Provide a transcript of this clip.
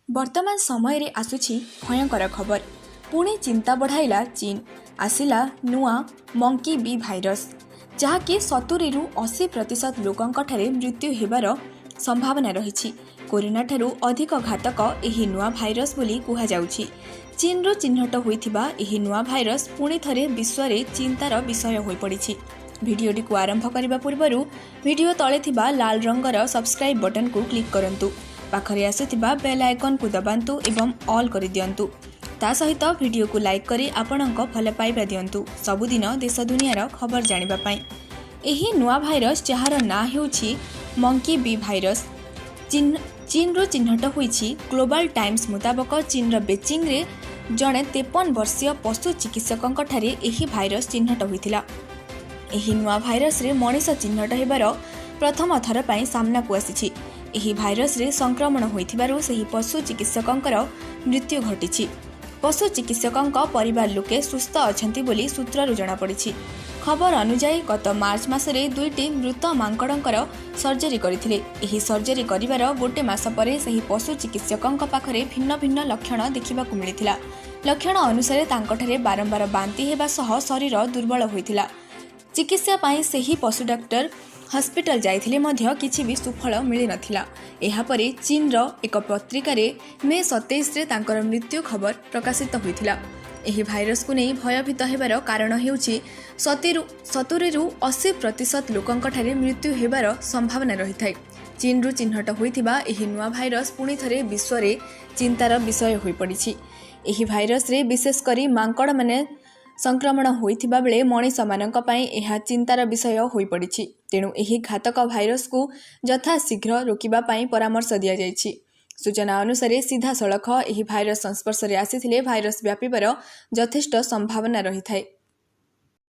ବର୍ତ୍ତମାନ ସମୟରେ ଆସୁଛି ଭୟଙ୍କର ଖବର। ପୁଣି ଚିନ୍ତା ବଢ଼ାଇଲା ଚୀନ। ଆସିଲା ନୂଆ ମଙ୍କି ବି ଭାଇରସ୍, ଯାହାକି 70ରୁ 80% ଲୋକଙ୍କଠାରେ ମୃତ୍ୟୁ ହେବାର ସମ୍ଭାବନା ରହିଛି। କରୋନାଠାରୁ ଅଧିକ ଘାତକ ଏହି ନୂଆ ଭାଇରସ୍ ବୋଲି କୁହାଯାଉଛି। ଚୀନରୁ ଚିହ୍ନଟ ହୋଇଥିବା ଏହି ନୂଆ ଭାଇରସ୍ ପୁଣି ଥରେ ବିଶ୍ୱରେ ଚିନ୍ତାର ବିଷୟ ହୋଇପଡ଼ିଛି। ଭିଡ଼ିଓଟିକୁ ଆରମ୍ଭ କରିବା ପୂର୍ବରୁ ଭିଡ଼ିଓ ତଳେ ଥିବା ଲାଲ ରଙ୍ଗର ସବସ୍କ୍ରାଇବ୍ ବଟନକୁ କ୍ଲିକ୍ କରନ୍ତୁ, ପାଖରେ ଆସୁଥିବା ବେଲ୍ ଆଇକନ୍କୁ ଦବାନ୍ତୁ ଏବଂ ଅଲ୍ କରିଦିଅନ୍ତୁ। ତା ସହିତ ଭିଡ଼ିଓକୁ ଲାଇକ୍ କରି ଆପଣଙ୍କ ଭଲ ପାଇବା ଦିଅନ୍ତୁ ସବୁଦିନ ଦେଶ ଦୁନିଆର ଖବର ଜାଣିବା ପାଇଁ। ଏହି ନୂଆ ଭାଇରସ୍, ଯାହାର ନାଁ ହେଉଛି ମଙ୍କି ବି ଭାଇରସ୍, ଚୀନରୁ ଚିହ୍ନଟ ହୋଇଛି। ଗ୍ଲୋବାଲ ଟାଇମ୍ସ ମୁତାବକ, ଚୀନର ବେଜିଂରେ ଜଣେ 53 ବର୍ଷୀୟ ପଶୁ ଚିକିତ୍ସକଙ୍କଠାରେ ଏହି ଭାଇରସ୍ ଚିହ୍ନଟ ହୋଇଥିଲା। ଏହି ନୂଆ ଭାଇରସରେ ମଣିଷ ଚିହ୍ନଟ ହେବାର ପ୍ରଥମ ଥର ପାଇଁ ସାମ୍ନାକୁ ଆସିଛି। ଏହି ଭାଇରସରେ ସଂକ୍ରମଣ ହୋଇଥିବାରୁ ସେହି ପଶୁ ଚିକିତ୍ସକଙ୍କର ମୃତ୍ୟୁ ଘଟିଛି। ପଶୁ ଚିକିତ୍ସକଙ୍କ ପରିବାର ଲୋକେ ସୁସ୍ଥ ଅଛନ୍ତି ବୋଲି ସୂତ୍ରରୁ ଜଣାପଡ଼ିଛି। ଖବର ଅନୁଯାୟୀ, ଗତ ମାର୍ଚ୍ଚ ମାସରେ ଦୁଇଟି ମୃତ ମାଙ୍କଡ଼ଙ୍କର ସର୍ଜରୀ କରିଥିଲେ। ଏହି ସର୍ଜରୀ କରିବାର ଗୋଟେ ମାସ ପରେ ସେହି ପଶୁ ଚିକିତ୍ସକଙ୍କ ପାଖରେ ଭିନ୍ନ ଭିନ୍ନ ଲକ୍ଷଣ ଦେଖିବାକୁ ମିଳିଥିଲା। ଲକ୍ଷଣ ଅନୁସାରେ ତାଙ୍କଠାରେ ବାରମ୍ବାର ବାନ୍ତି ହେବା ସହ ଶରୀର ଦୁର୍ବଳ ହୋଇଥିଲା। ଚିକିତ୍ସା ପାଇଁ ସେହି ପଶୁ ଡାକ୍ତର ହସ୍ପିଟାଲ ଯାଇଥିଲେ ମଧ୍ୟ କିଛି ବି ସୁଫଳ ମିଳିନଥିଲା। ଏହାପରେ ଚୀନର ଏକ ପତ୍ରିକାରେ ମେ 27ରେ ତାଙ୍କର ମୃତ୍ୟୁ ଖବର ପ୍ରକାଶିତ ହୋଇଥିଲା। ଏହି ଭାଇରସକୁ ନେଇ ଭୟଭୀତ ହେବାର କାରଣ ହେଉଛି, 70ରୁ 80% ଲୋକଙ୍କଠାରେ ମୃତ୍ୟୁ ହେବାର ସମ୍ଭାବନା ରହିଥାଏ। ଚୀନରୁ ଚିହ୍ନଟ ହୋଇଥିବା ଏହି ନୂଆ ଭାଇରସ ପୁଣି ଥରେ ବିଶ୍ୱରେ ଚିନ୍ତାର ବିଷୟ ହୋଇପଡ଼ିଛି। ଏହି ଭାଇରସରେ ବିଶେଷ କରି ମାଙ୍କଡ଼ମାନେ ସଂକ୍ରମଣ ହୋଇଥିବା ବେଳେ ମଣିଷମାନଙ୍କ ପାଇଁ ଏହା ଚିନ୍ତାର ବିଷୟ ହୋଇପଡ଼ିଛି। ତେଣୁ ଏହି ଘାତକ ଭାଇରସକୁ ଯଥାଶୀଘ୍ର ରୋକିବା ପାଇଁ ପରାମର୍ଶ ଦିଆଯାଇଛି। ସୂଚନା ଅନୁସାରେ, ସିଧାସଳଖ ଏହି ଭାଇରସ ସଂସ୍ପର୍ଶରେ ଆସିଥିଲେ ଭାଇରସ ବ୍ୟାପିବାର ଯଥେଷ୍ଟ ସମ୍ଭାବନା ରହିଥାଏ।